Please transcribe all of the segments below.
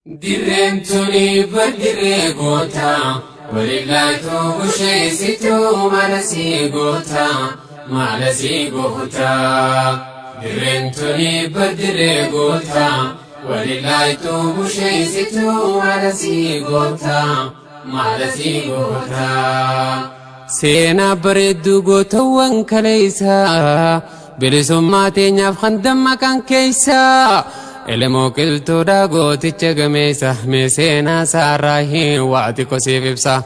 Dirreen tuni bar dirree goota, walillaatuu busheessituu maala sii goota, maala sii goota. Dirreen tuni bar dirree goota, walillaatuu busheessituu maala sii goota, maala sii goota. Seenaa bareedduu gootawwan kaleessaa, bilisummaa teenyaaf kan dammaqan keessaa, Elemoo Qilxuudha gooticha gameessa, mee seenaa isaarraa hin waa xiqqoo siif ibsa.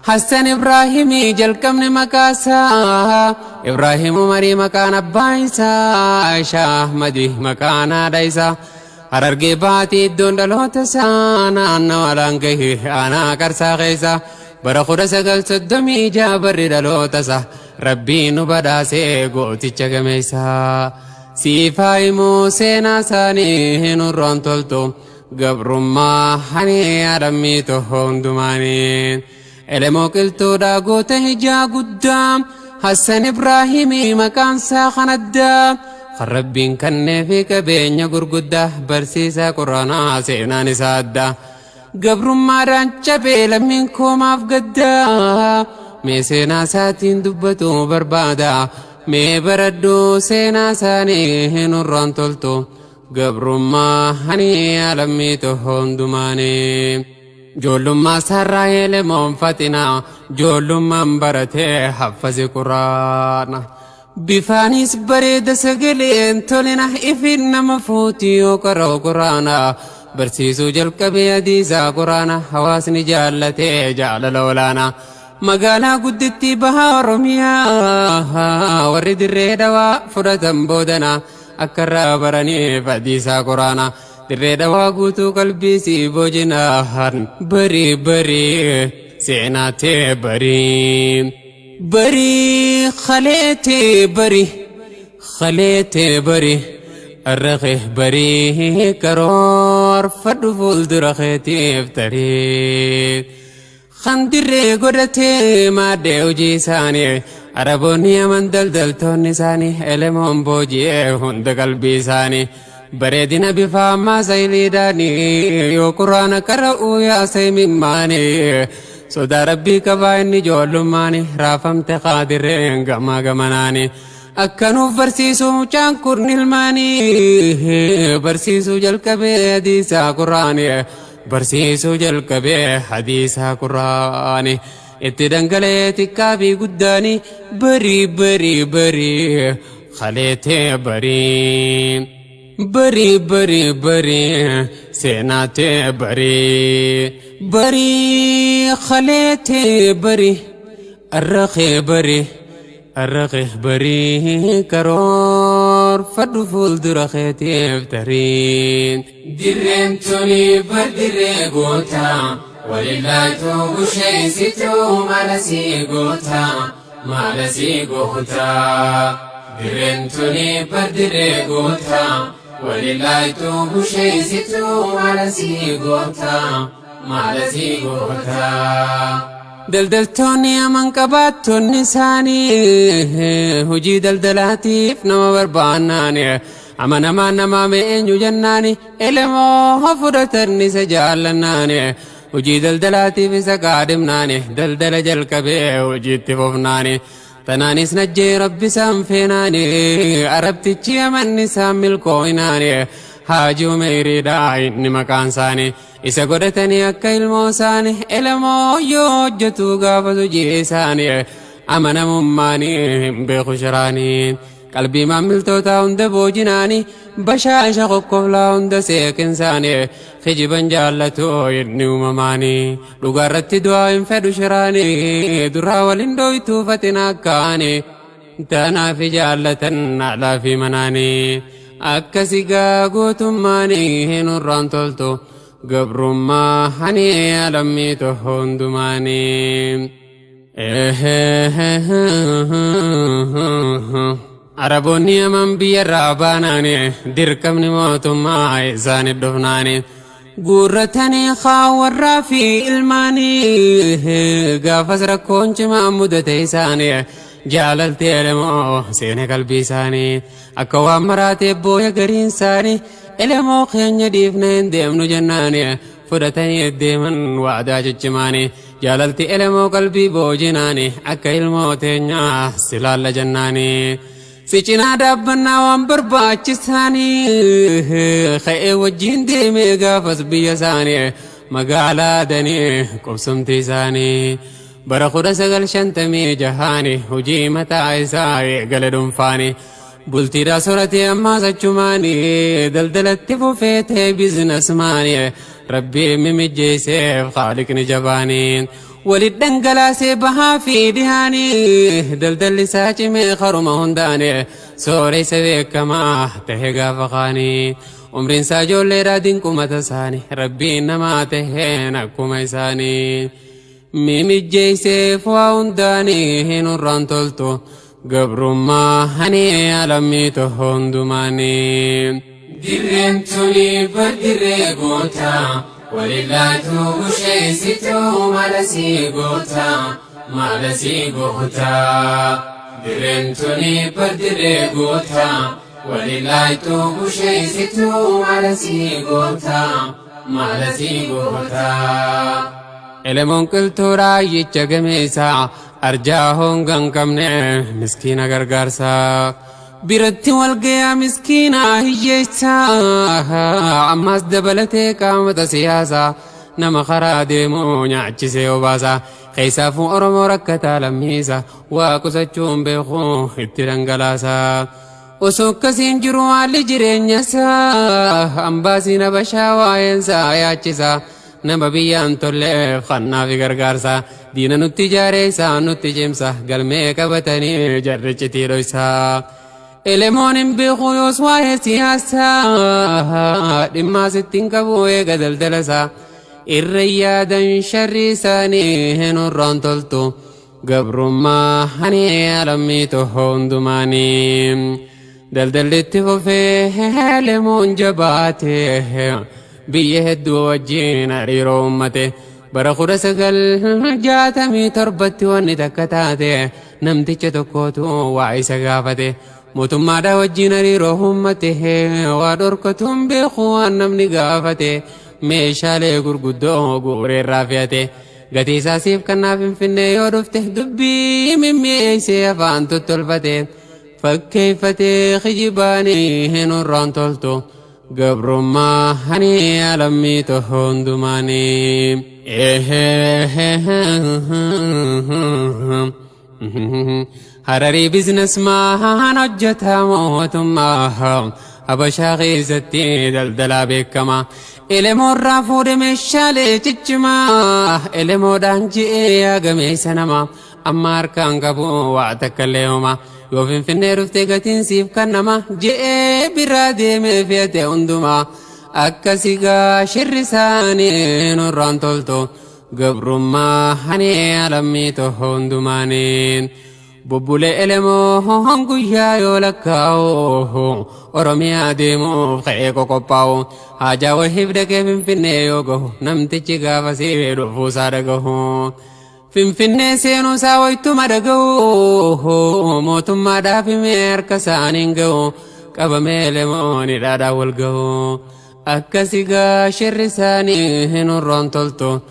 Hassan Ibraahimii jalqabne maqaasaa, Ibraahim Umarii maqaan abbaa isaa, Aishaa Ahmadi maqaan haadha isaa. Harargee baatii iddoon dhaloota isaa naannawa Laangahii aanaa Qarsaa keessa bara 1936 barri dhaloota isaa Rabbiin nu badhaasee gooticha gameessa. Siif haa himuu seenaa isaanii nurraan toltu gabrummaa hani adammiitu hundumaanii. Elemoo Qilxuudhaa goota hijaa guddaa Hassan Ibraahimii maqaan isaa kan addaa kan Rabbiin kenneefi qabeenya gurguddaa barsiisaa Quraanaa seenaan isaa addaa. Gabrummaadhaan cabee lammiin koomaaf gaddaa mee seenaa isaatiin dubbatu barbaada mee baradhu seenaa isaanii nurraan toltu gabrummaa hani alammiitu hundumaanii. Ijoollummaa isaarraa Elemoon Faxinaa ijoollummaan baratee haffase Quraana. Bifaanis bareeda sagaleen tolina ifin nama fuuti yoo qara'u Quraana. Barsiisuu jalqabee hadiisaa Quraana hawaasni jaallatee jaalala olaanaa. Magaalaa guddittii baha Oromiyaa warri dirree dhawaa fudhatan boodana akka irraa baraniif hadiisaa Quraana. Dirree dhawaa guutuu qalbii sii boojinaan barii barii seenaa tee barii barii kalee tee barii kalee tee barii arraqee barii karoorfadhu fuuldura keetiif tarii. Kan dirree godhatee maaddee hojii isaanii Araboonni Yaman daldaltoonni isaanii Elemoon booji'ee hunda qalbii isaanii bareedina bifa ammaa sayiliidhaanii yoo quraana qara'uu yaasee mimmaanii sodaa rabbii qabaa inni ijoollummaanii raafamte qaadirreen gamaa gamanaanii akka nuuf barsiisu mucaan kun ilmaanii barsiisuu jalqabee hadiisaa quraanii barsiisuu jalqabee hadiisaa quraani itti dhangala'ee xiqqaa fi guddaani barii barii barii kaleetee barii barii barii barii seenaatee barii barii kaleetee barii arraqee barii Arraqe barii karoorfadhu fuuldura keetiif tarii. Dirreen tuni bar dirree goota walillaatuu busheessituu maala sii goota maala sii goota. Dirreen tuni bar dirree goota walillaatuu busheessituu maala sii goota maala sii goota. Daldaltoonni aman qabaattonni isaanii hojii daldalaatiif nama barbaannaani amanamaan namaa mee eenyu jennaani Elemoo fudhatan isa jaallannaani hojii daldalaatiif isa qaadhimnaani daldala jalqabee hojiitti fufnaani tanaanis najjee rabbi isaan feenaani arabtichi amanni isaan milkoo'inaani Haaji Umeyriidha inni maqaan isaanii Isa godhatanii akka ilmoo isaanii Elemoo yoo hojjetu gaafatu hojii isaanii amanamummaanii hin beeku shiraanii qalbii maammiltootaa hunda boojinaanii bashaasha kokkoflaa hunda seeqinsaanii kijiban jaallatu inni uumamaanii dhugaarratti du'aa hin fedhu shiraanii duraa waliin dhoytuu faxina akkaanii Tanaafi jaallatan haadhaa fi manaanii akkasi gaa gootummaanii nurraan toltu gabrummaa hani alammiitu hundumaanii. Araboonni Yaman biyyarraa baanaani dirqamni mootummaa isaanii dhufnaani. Guurratanii kaa warraa fi ilmaanii gaafas rakkoon cimaa mudate isaanii jaalalti Elemoo seene qalbii isaanii akka waan maraatee booya gariin isaanii Elemoo keenya dhiifne hin deemnu jennaani Fudhatanii deeman waadaa ciccimaani. Jaalalti Elemoo qalbii boojinaani akka ilmoo teenyaa silaalla jennaani. Si cinaa dhaabbannaa waan barbaachisaani ka'ee wajjin deemee gaafas biyya isaanii magaalaa danii qubsumti isaanii. Bara 1956 hojii mataa isaa eegale dhuunfaani. Bultiidhaa soratee ammaas achumaani daldalatti fufee ta'e businessman rabbii mimijjeesseef haaliqni jabaani. Walit dhangalaasee bahaa fi dhihaani daldalli isaa cimee karuma hundaani sooressa beekamaa ta'e gaafa kaani. Umriin isaa ijoolleedhaa dinqumata isaanii rabbiin namaa taheen akkuma isaanii. Mimijjeesseef waa hundaanii hin urraan toltu gabrummaa hani alammii toho hundumaanii. Dirreen tuni bar dirree goota walillaatu busheessituu mala sii goota mala sii goota. Dirreen tuni bar dirree goota walillaatu busheessituu mala sii goota mala sii goota. Elemoon qiltuu raayyicha gameessa arjaa honga hin qabne miskiina gargaarsa. Biratti walgayaa miskiina hiyyeessa ammas dabalatee qaamota siyaasaa nama karaa deemu nyaachisee obaasa. Keessaafuu Oromoo rakkataa lammiisa waa qusachuun beeku itti dhangalaasa. Osoo akkasiin jiru haalli jireenya isaa ambaasiin Habashaa waa'eensaa yaachisa. Nama biyyaan tolleef kannaa fi gargaarsa diina nutti ijaaree isaan nutti cimsa galmee qabatanii jarri citii dhoysa. Elemoon hin beeku yoos waa'ee siyaasaa dhimmaa sitti hin qabu eega daldala isaa. Irra yaadan sharri isaanii hin urraan toltu gabrummaa hani alammii toho hundumaanii. Daldalli itti fufee elemoon jabaate biyya hedduu wajjin hariiroo uummate. Bara 1967tti wanni takka taate namticha tokkotu waa isa gaafate. Mootummaadhaa wajjin hariiroo uummate waa dhorkatuun beeku waan namni gaafate. Meeshaalee gurguddoo guureerraa fe'ate. Gatii isaa siif kannaa Finfinnee yoo dhufte dubbii mimmi'eessee afaan tottolfate. Fakkeeffatee kijibaanii hin urraan toltu. Gabrummaa hani alammii toho hundumaanii. Hararii businessman hojjetaa mootummaa Habashaa keessatti daldalaa beekama. Elemoorraa fuudhe meeshaalee ciccimaa elemoodhaan ji'ee yaagameessa nama amma harkaan qabu waa takka illee homa. Yoo Finfinnee dhufte gatiin siif kannama je'ee biraa deemee fe'ate hundumaa. Akkasi gaa shirri isaanii nurraan toltu gabrummaa hani alammii toho hundumaanii. Bubbulee elemoo guyyaa yoo lakkaa'u Oromiyaa deemuuf ka'ee qoqophaa'u haajaa wahiif dhaqee Finfinnee yoo gahu namtichi gaafasii dhufuusaa dhagahu. Finfinnee seenuusaa wayituma dhagahu mootummaadhaaf himee harka isaaniin gahu qabamee elemoon hidhaadhaan wal gahu. Akkasi gaa shirri isaanii hin urroon toltu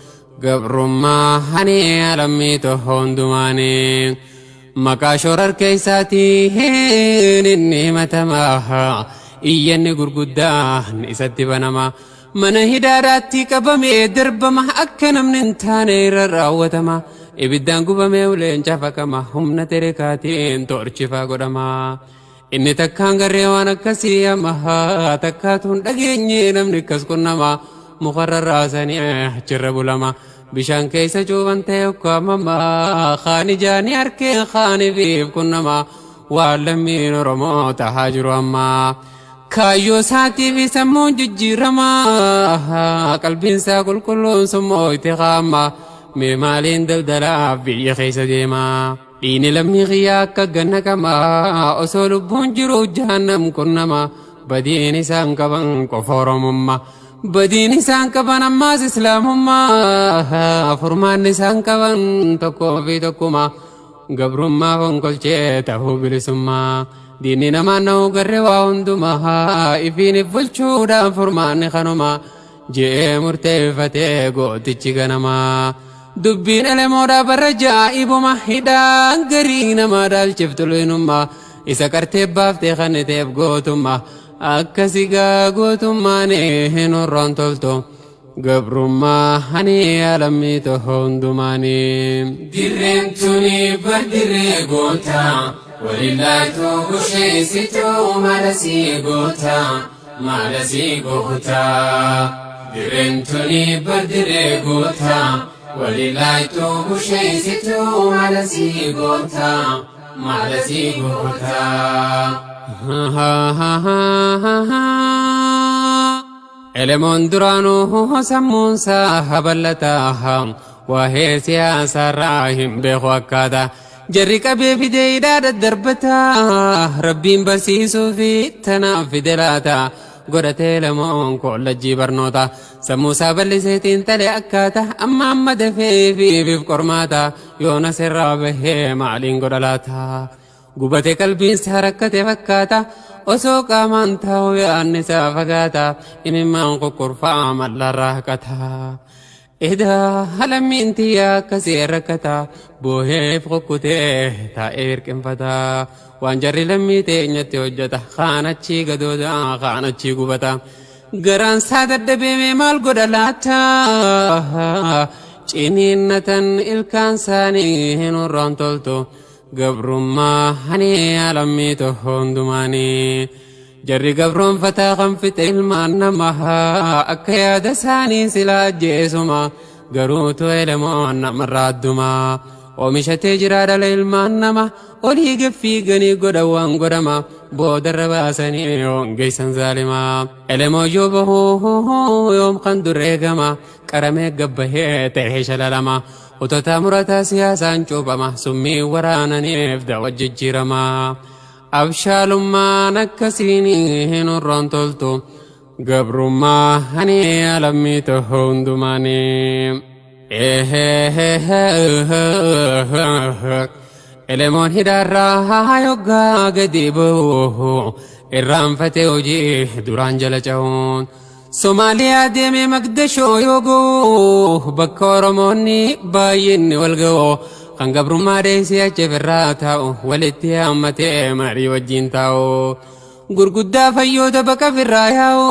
gabrummaa hani alammii toho hundumaanii. Maqaa shorar keessaatiin inni himatama iyyanni gurguddaan isatti banama. Mana hidhaadhaatti qabamee darbama akka namni hin taane irra raawwatama. Ibiddaan gubamee uleen cafaqama humna terekaatiin toorchifaa godhama. Inni takkaan garree waan akkasii amma takkaatu hin dhageenye namni akkas qunnama. Mukarra raasanii achirra bulama. Bishaan keessa cuuban ta'e ukkaamama. Kaan ijaanii harkeen kaanifiif qunnama. Waan lammiin Oromoo tahaa jiru amma. Kaayyoo isaatiif sammuun jijjiirama. Qalbiin isaa qulqulluun summoo itti kaa'ama. Mee maaliin daldalaaf biyya keessa deema. Dhiini lammii kiyyaa akka ganna qama. Osoo lubbuun jiru jahannam qunnama. Badiin isaan qaban qofa Oromummaa. Badiin isaan qaban ammaas Islaamummaa. Furmaanni isaan qaban tokkoo fi tokkuma. Gabrummaa fonqolchee ta'uu bilisummaa. Diinni namaa na'uu garree waa hundumaa. Ifiin if bulchuudhaan furmaanni kanuma. Je'ee murteeffatee gootichi ganamaa. Dubbiin elemoodhaa barra jaa'ibuma hidhaan garii namaa dhaalchiftu leenummaa isa qartee baaftee kanniteef gootummaa akkasi gaa gootummaan hin horroon toltu. Gabrummaa hani alammii toho hundumaanii. Dirreen tuni bar dirree goota walillaatuu busheessituu malasii goota malasii goota. Dirreen tuni bar dirree goota walillaatuu busheessituu malasii goota malasii goota. Elemoon duraanuu sammuunsaa habal'ataa waa'ee siyaasaarraa hin beeku akkaataa. Jarri qabee fidee hidhaa daddarbataa rabbiin barsiisuu fi tanaaf fide laata. Godhatee elemoon kollajjii barnoota sammuusaa bal'isee xiinxalee akkaata amma amma dafee fiifiif qormaata yoona sirraa bahee maaliin godha laata. Gubate qalbiinsaa rakkate fakkaata osoo qaamaan taa'u yaadni isaa fagaata imimmaan kokkorfaa mallarraa haqata. Edaa lammiin tiyyaa akkasii rakkata booheef kukkutee taa'ee hirqinfata. Waan jarri lammii teenyatti hojjeta kaan achii gadooda kaan achii gubata. Garaan isaa dadhabee maal godha laata? Ciniinnatan ilkaan isaanii hin hurraan toltu. Gabrummaa hani alammii toho hundumaanii. Jarri gabroonfataa kan fixe ilmaan namaa akka yaada isaanii silaa ajjeesuma garuutu elemoon namarraa addumaa. Oomishatee jira dhala ilmaan nama olii gaffiiganii godha waan godhama boodarra baasanii hongeessan zaalimaa. Elemoo yoo bahuu yoom kan dur eegama qaramee gabbahee ta'ee shalalama. Kutataa murataa siyaasaan cuuphama summii waraananiif dawa jijjiirama. Abshaalummaan akkasiin hin hurroon toltu. Gabrummaa hani alammii toho hundumaanii. Elemoon hidhaarraa yoggaa gadi ba'u irraanfatee hojii duraan jala ce'uun. Somaaliyaa deemee Maqdashoo yoo ga'u bakka Oromoonni baay'inni wal ga'u kan gabrummaa dheessee achi irraa taa'u walitti haammatee marii wajjin taa'u. Gurguddaa fayyoota baqa firraa yaa'u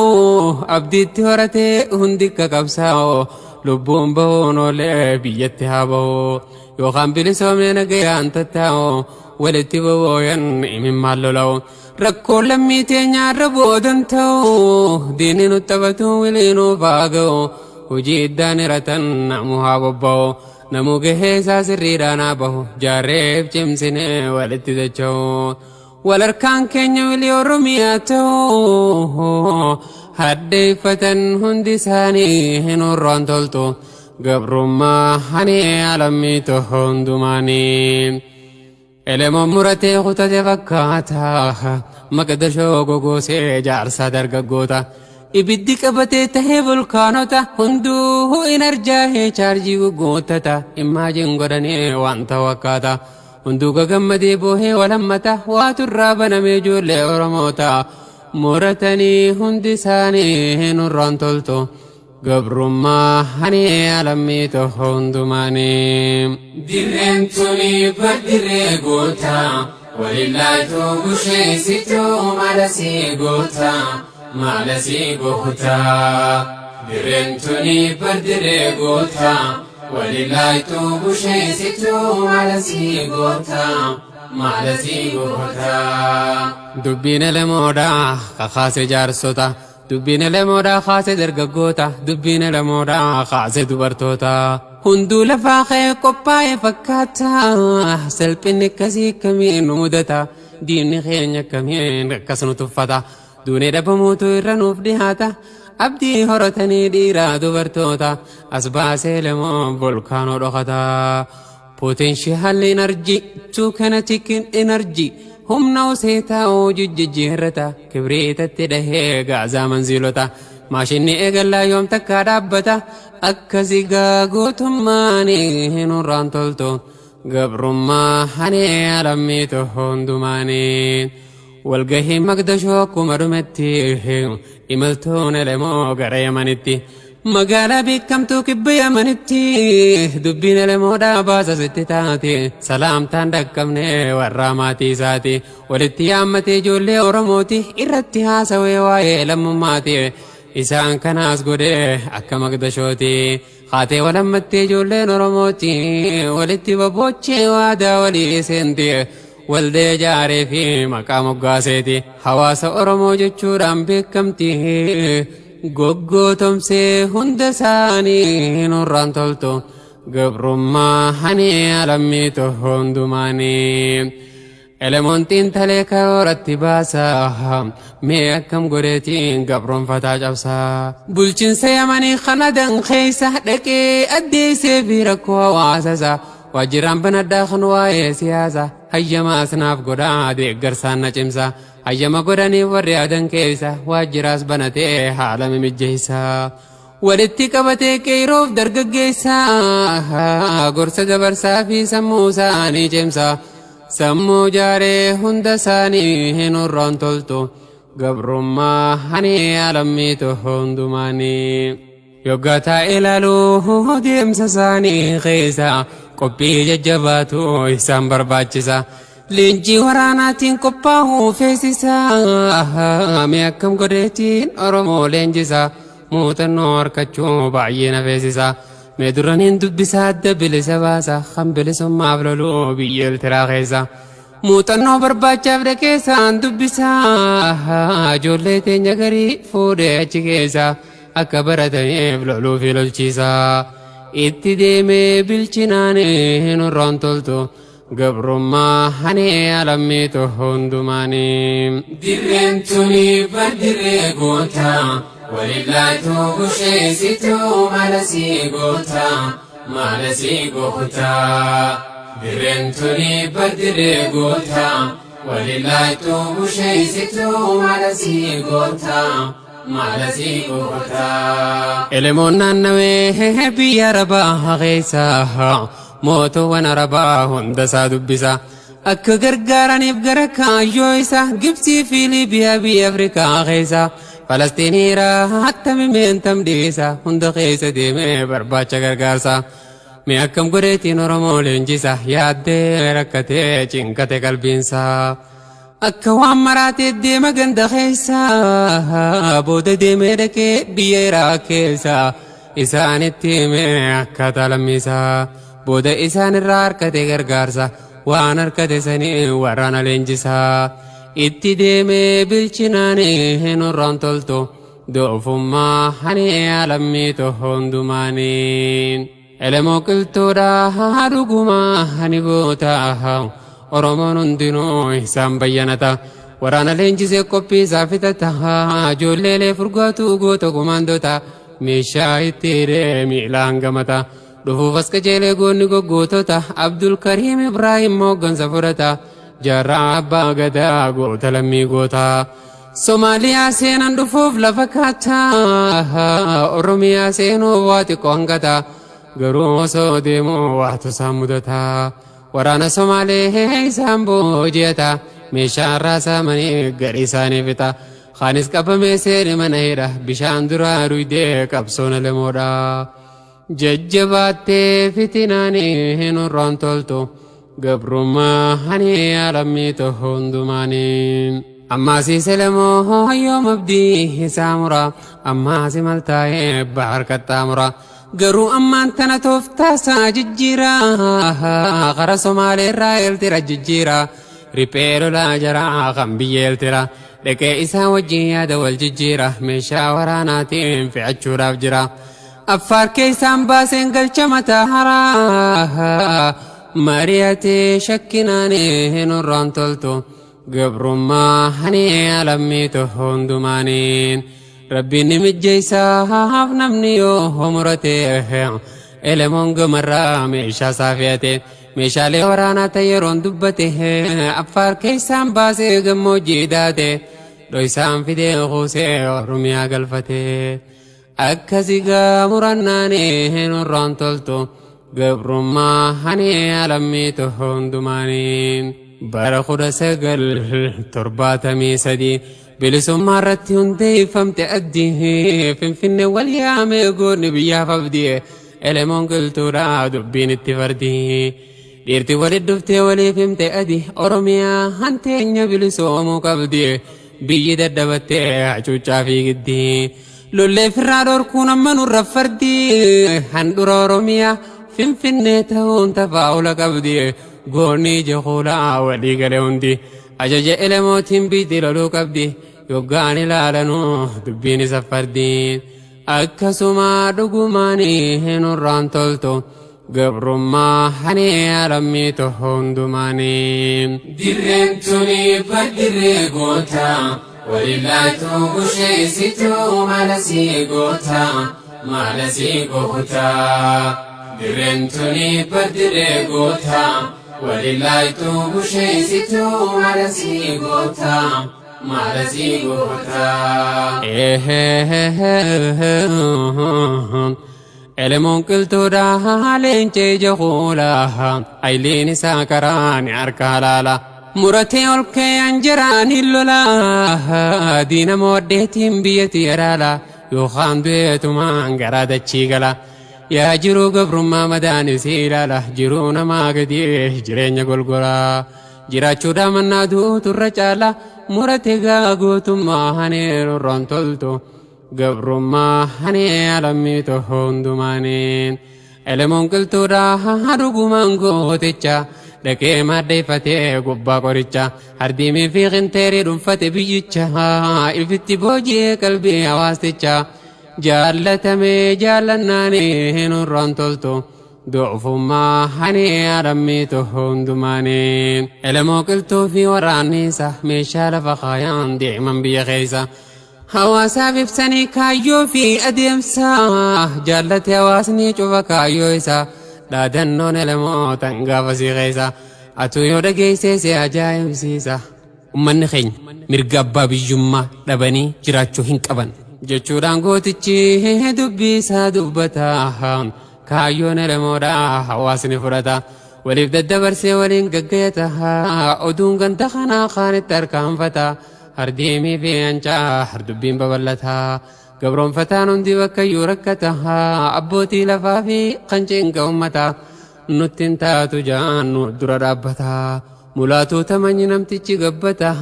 abdiitti horatee hundi akka qabsaa'u lubbuun bahuun oolee biyyatti haa bahu yookaan bilisoomee nagayaan tattaa'u walitti bobooyan imimmaan lola'u. Rakkoo lammii teenyaarra boodan ta'u diinni nu taphatu wiliinuu faaga'u hojii iddaan hiratan namu haa bobba'u namuu gahee isaa sirriidhaan haa bahu jaarreef cimsinee walitti dacha'u. Wal harkaan keenya wilii Oromiyaa ta'u haddeeffatan hundi isaanii hin hurraan toltu gabrummaa hani alammii toho hundumaanii. Elemoon muratee kutate fakkaata maqdashoo gogoosee jaarsaa dargaggoota. Ibiddi qabatee tahee volkaanota hunduu in arjaahee chaarjii gugguuttata immaajin godhanii waan ta'u akkaata. Hunduu gagammadee boohee walammata waatu irraa banamee ijoollee Oromoota muratanii hundi isaanii hin hurraan toltu. Gabrummaa hani alammii toho hundumaanii. Dirreen tuni bar dirree goota walillaatuu busheessituu malasii goota malasii goota. Dirreen tuni bar dirree goota walillaatuu busheessituu malasii goota malasii goota. Dubbiin elemoodhaa kakaase jaarsota. Dubbiin elemoodhaa kaase dargaggoota dubbiin elemoodhaa kaase dubartoota. Hunduu lafaa ka'ee qophaa'e fakkaata salphinni akkasii akkamiin nu mudata diinni keenya akkamiin akkas nu tuffata duunee dhabamuutu irra nuuf dhihaata abdii horatanii dhiiraa dubartoota as baasee elemoon volkaanoo dhokata. Potential energy to kinetic energy humna osee taa'uu jijjiirrata kibriitatti dhahee gaazaa manziilota maashinni eegallaa yoom takkaa dhaabbata akkasi gaa gootummaan hin hurraan toltu gabrummaa hani alammii toho hundumaanii. Walgahii Maqdashoo akkuma dhumetti imaltuun elemoo gara Yamanitti. Magaalaa beekamtuu kibba Yamanitti dubbiin Elemoodhaa baasa sitti taate. Salaamtaan dhaqqabne warraa maatii isaati. Walitti yaammatee ijoollee Oromooti irratti haasawee waa'ee lammummaati. Isaan kanaas godhee akka maqdashooti. Haatee walammattee ijoolleen Oromooti walitti bobboochee waadaa walii seenti. Waldee ijaaree fi maqaa moggaaseeti. Hawaasa Oromoo jechuudhaan beekamti. Goggootomsee hunda isaanii nurraan toltu. Gabrummaa hani alammiitu hundumaanii. Elemoon xiinxalee karooratti baasa. Mee akkam godheetiin gabroonfataa cabsa. Bulchiinsa Yamanii kana dankeessa dhaqee addeessee fi rakkoo hawaasasa. Waajjiraan banadhaa kan waa'ee siyaasa. Hayyamaas naaf godhaa deeggarsaan na cimsa. Hayyama godhaniif warri adan keessa waajjiraas banatee haala mimijjeessa. Walitti qabatee qeeroof dargaggeessa. Gorsa dabarsaa fi sammuu isaanii cimsa. Sammuu jaaree hunda isaanii hin hurraan toltu. Gabrummaa hani alammiitu hundumaanii. Yoggaa taa'ee ilaaluu deemsa isaanii keessa qophii jajjabaatu isaan barbaachisa. Leenjii waraanaatiin qophaa'uu feesisa. Mee akkam godheetiin Oromoo leenjisa. Muuxannoo harkachuu baay'ee na feesisa. Mee duraniin dubbisa adda bilisa baasa. Kan bilisummaaf loluu biyya Eertiraa keessa. Muuxannoo barbaachaaf dhaqeessaan dubbisa. Ijoollee teenya garii fuudhee achi keessa. Akka barataniif loluu fi lolchiisa. Itti deemee bilchinaan hin hurraan toltu. Gabrummaa hani alammiitu hundumaanii. Dirreen tuni bardirree goota. Walillaatu busheessitu mala sii goota. Mala sii goota. Dirreen tuni bardirree goota. Walillaatu busheessitu mala sii goota. Mala sii goota. Elemoon naannawee biyya Arabaa keessa mootuuwwan Arabaa hunda isaa dubbisa. Akka gargaaraniif gara kaayyoo isaa Gibsii fi Liibiyaa biyya Afrikaa keessa Falastiiniiraa attami meentam dhiisa hunda keessa deemee barbaacha gargaarsa. Mee akkam godheetiin Oromoo leenjisa yaaddee rakkatee cinqate qalbiinsaa. Akka waan maraatee deema ganda keessa booda deemee dhaqee biyya Iraaq keessa isaanitti himee akkaataa lammiisaa booda isaan irraa harkate gargaarsa waan harkate sanii waraana leenjisaa itti deemee bilchinaan hin hurraan toltu doofummaa hani alammiitu hundumaanii. Elemoo qilxuudhaa dhugumaa hani goota Oromoon hundinuu isaan bayyanata. Waraana leenjisee qophii isaa fixata. Ijoolleelee furgaatu goota kumaandota. Meeshaa itti hidhee miilaan gamata. Dhufuuf as qajeelee goonni goggootota. Abdul Kariim Ibraahim hooggansa fudhata. Jaarraa abbaa gadaa goota lammii goota. Somaaliyaa seenan dhufuuf lafa kaata. Oromiyaa seenuuf waa xiqqoo hangata. Garuu osoo deemuu waatu isaan mudata. Waraana Somaalee isaan booji'ata. Meeshaa irraa saamanii gadi isaanii fixa. Kaanis qabamee seeni mana hidha. Bishaan duraa duydee qabsoon elemoodha. Jajjabaattee fitinaan hin hurraan toltu. Gabrummaa hani alammiitu hundumaanii. Ammaasiis elemoo yoom abdii isaa mura. Ammaasi maltaa'ee bahar qaxxaamura. Garuu ammaan tana tooftaa isaa jijjiira. Kara Somaalee irraa Eeltira jijjiira. Riphee lolaa jaraa kan biyya Eeltira. Dhaqee isaa wajjin yaada wal jijjiira. Meeshaa waraanaatiin fe'achuudhaaf jira. Affaar keessaan baaseen galcha mataa haraa. Mari'atee shakkinaan hin hurraan toltu. Gabrummaa hani alammiitu hundumaaniin. Rabbiin ni mijjeessaaf namni yoo murate. Elemoon gamarraa meeshaa isaa fe'ate. Meeshaalee waraanaa ta'e yeroon dubbate. Affaar keessaan baasee gammoojjii daate. Dhoysaan fidee kuusee Oromiyaa galfate. Akkasi gaa murannaan hin hurraan toltu. Gabrummaa hani alammiitu hundumaaniin. Bara 1973 Bilisummaa irratti hundeeffamte addi. Finfinne wal yaamee goonni biyyaaf abdi. Elemoon qilxuudha dubbiin itti fardi. Dhiirti walit dhuftee waliif himte adi. Oromiyaa hanteenya bilisoomuu qabdi. Biyyi dadhabattee hacuuccaa fi giddi. Lollee firraa dhorkuun amma nurra fardi. Handhura Oromiyaa Finfinnee ta'uun tafaa'ula qabdi. Goonni ija kuulaa walii gale hundi. Ajaja Elemootiin biyyi loluu qabdi. Yoggaan ilaalanuu dubbiin isa fardi. Akkasuma dhugumaan nurraan toltu. Gabrummaa hanee alammii toho hundumaanii. Dirreen tuni bar dirree goota. Walillaatu busheessituu mala sii goota. Mala sii goota. Dirreen tuni bar dirree goota. Walillaatu busheessituu mala sii goota. Mala sii goota. Elemoon qilxuudha leencee ija kuulaa ayiliin isaa karaa ni harka halaala. Muratee ol ka'ee anjaraan hin lola diina mooddeetiin biyyatti yaraala yookaan du'eetumaan garaa dachii gala. Yaa jiruu gabrummaa madaanis ilaala jiruu namaa gadi jireenya golgolaa. Jiraachuudhaa mannaa duutu irra caala murate gaa gootummaa hanee nurraan toltu. Gabrummaa hanee alammii toho hundumaaniin. Elemoon qilxuudha dhugumaan gooticha dhaqee maddeeffatee gubbaa qoricha hardiimii fi qinteerii dhuunfate biyyicha ifitti booji'ee qalbii hawaasticha jaallatamee jaallannaanii nurraan toltu. Doofummaa hanee alammii toho hundumaaniin. Elemoo qilxuu fi waraanniisa meeshaa lafa kaayaan deeman biyya keessa. Hawaasaaf ibsanii kaayyoo fi adeemsa jaallate hawaasni cufa kaayyoo isaa dhaadannoon elemoo tan gaafa sii keessa atuu yoo dhageessee si ajaa'ibsiisa. Uummanni keenya mirga abbaa biyyummaa dhabanii jiraachuu hin qaban. Jechuudhaan gootichi dubbii isaa dubbata. Kaayyoon elemoodha hawaasni fudhata. Waliif daddabarsee waliin gaggayata. Oduun ganda kanaa kaanitti harkaanfata. Hardiimii fi ancaa hardubbiin babal'ata. Gabroonfataan hundi bakka iyyuu rakkata. Abbootii lafaa fi kan cinqa uummata. Nutti hin taatu jaannu dura dhaabbata. Mulaatuu tamanyi namtichi gabbata.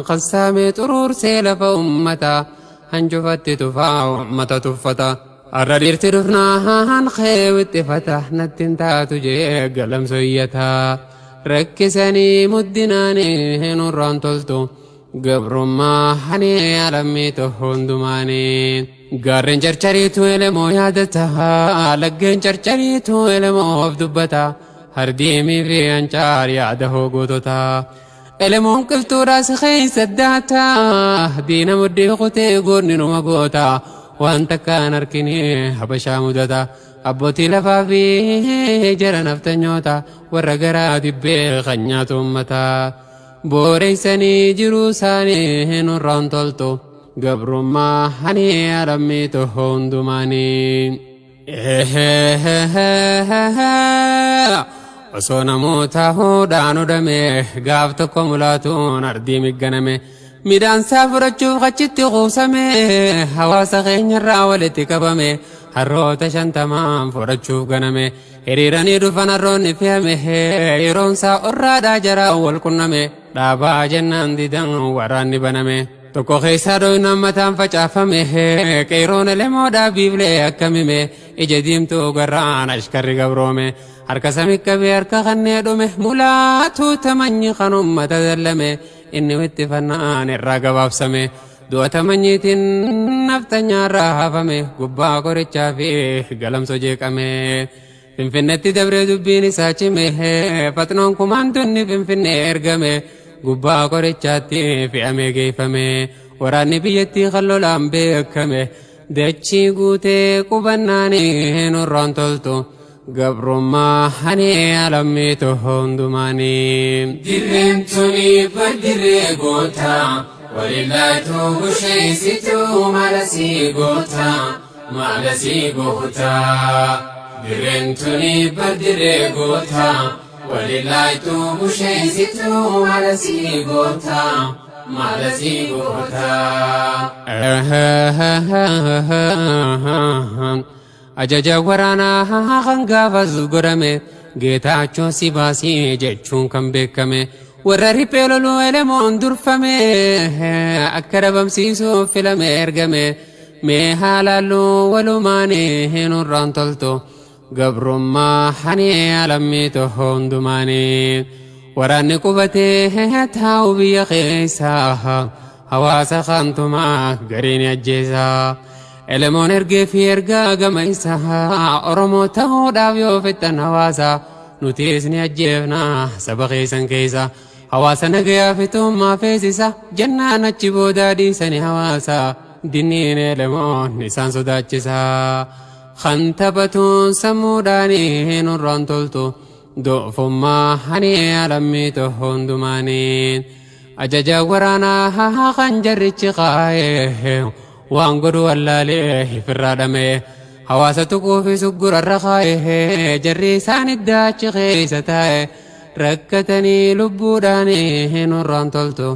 Kan saamee xuruursee lafa uummata. Hanjufatti tufaa uummata tuffata. Har'a dhiirti dhufnaan keewwixxifata. Natti hin taatu jee galamsoo iyyata. Rakkisanii muddinaanii nurraan toltu. Gabrummaa hanee alammii toho hundumaanii. Gaarreen carcariitu elemoo yaadata. Laggeen carcariitu elemoo of dubbata. Hardiimii fi ancaar yaada hoogotota. Elemoon qilxuudhaas keessa daata. Diina muddii kutee goonni numa goota. Waan takkaan harkini habashaa mudata. Abbootii lafaa fi jara naftanyoota warra garaa dibbee kan nyaatu uummata. Booreessanii jiruu isaanii nurraan toltu. Gabrummaa hanee alammii toho hundumaanii. Osoo namoota huudhaan hudhame gaaf tokko mulaatuun ardii migganame. Midhaansaa fudhachuuf achitti kuusame hawaasa keenyarraa walitti qabame harroota 50n fudhachuuf ganame. Hiriiranii dhufan harroonni fe'ame yeroonsaa orraadhaa jaraa wal qunname dhaabaa jennaan didan waraanni baname. Tokko keessaa dhoynaan mataan facaafame qeeroon elemoodhaa biiflee akkamime ija diimtuu garraan ashkarri gabroome harka sami qabee harka kannee dhume mulaatuu tamanyi kan uummata dallame inni wittifannaan irraa gabaabsame du'a tamanyiitiin naftanyaarraa hafame gubbaa qorichaa fi galamsoo jeeqame. Finfinnetti dabree dubbiin isaa cime faxnoon kumaandonni Finfinnee ergame gubbaa qorichaatti fe'amee geeffame waraanni biyyattii kan lolaan beekame dachii guutee qubannaanii nurraan toltu. Gabrummaa hanee alammii toho hundumaanii. Dirreen tuni bar dirree goota. Walillaatu busheessituu mala sii goota. Mala sii goota. Dirreen tuni bar dirree goota. Walillaatu busheessituu mala sii goota. Maalasii gootaa. Ajaja waraanaa kan gaafas godhame Geetaachoo si baasii jechuun kan beekame warra riphee loluu elemoon durfame akka dhabamsiisuuf filame ergame mee haalaallu walumaanii nurraan toltu gabrummaa hanii alammii toho hundumaanii waraanni qubatee taa'u biyya keessa hawaasa kantumaa gariin ajjeesaa. Elemoon ergee fi ergaa gama isaa Oromoo ta'uudhaaf yoo fixxan hawaasa nutis ni ajjeefna saba keessan keessa hawaasa nagayaa fixummaa feesisa jennaan achi boodaa dhiisani hawaasa dinniin elemoon isaan sodaachisa. Kan taphatuun sammuudhaanii nurraan toltu doofummaa hani alammii toho hundumaanii ajaja waraanaa kan jarrichi kaa'ee waan godhu wallaalee ifirraa dhame hawaasa tuquu fi suggurarra kaa'ee jarri isaan iddaachi keessa taa'e rakkatanii lubbuudhaanii nurraan toltu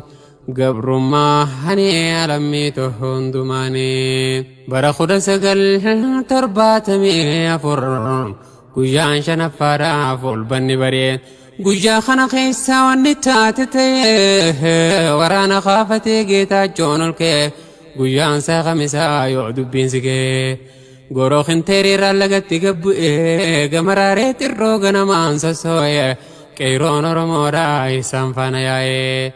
gabrummaa hani alammii toho hundumaanii bara 1974 guyyaan shanaffaadhaaf olbanni baree guyyaa kana keessaa wanni taate ta'e waraana kaafatee Geetaachoon ol ka'e guyyaan isaa kamisaa yoo dubbiin si ga'e goroo kinteeriirraa lagatti gabbu'ee gamaraaree xirroo ganamaan sossoo'e qeeroon Oromoodhaa isaan faana yaa'e.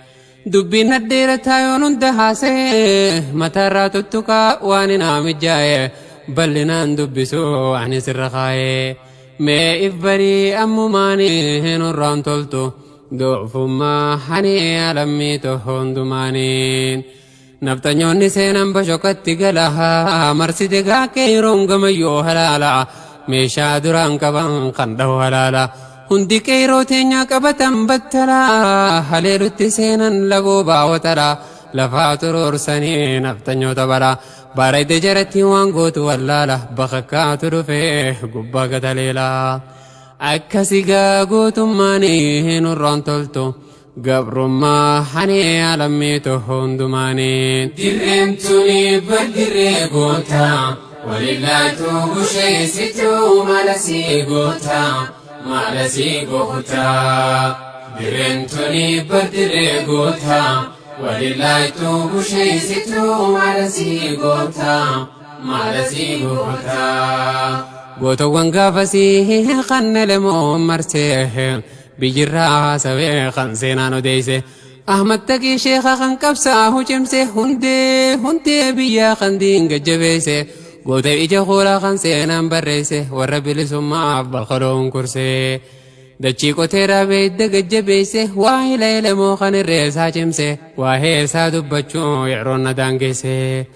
Dubbiin nadheerataa yoon hunda haasa'e mataarraa tuttuqaa waan hin haamijjaa'e bal'inaan dubbisuu ani sirra kaa'e. Mee if barii ammumaanii nurraan toltu doofummaa hani alammii toho hundumaanii. Nafxanyoonni seenan bashokatti gala marsite qeeroon gamayyoo halaala meeshaa duraan qaban kan dhahu halaala hundi qeeroo teenyaa qabatan battala haleelutti seenan laboo baawwatala lafaa turuursanii nafxanyoota bara baarayde jaratti waan gootu wallaala bakakkaatu dhufee gubbaa gataleela akkasigaa gootummaanii nurraan toltu gabrummaa hani alammii toho hundumaanii. Dirreen tuni bar dirree goota walillaatu busheessituu maalasii goota maalasii goota. Dirreen tuni bar dirree goota walillaatu busheessituu maalasii goota maalasii goota. Gootawwan gaafasii kan elemoon marsee biyyirraa haasawee kan seenaan odeeyse Ahmad Taqii Sheekha kan qabsaa'u cimse hundee hundee biyyaa kan diin gajjabeeyse goota ija hoolaa kan seenaan barreesse warra bilisummaaf balkaloon kursee dachii qotee dhaabee hidda gajjabeeyse waa hila elemoo kan irreessaa cimse waa'ee isaa dubbachuu yeroon na daangeesse.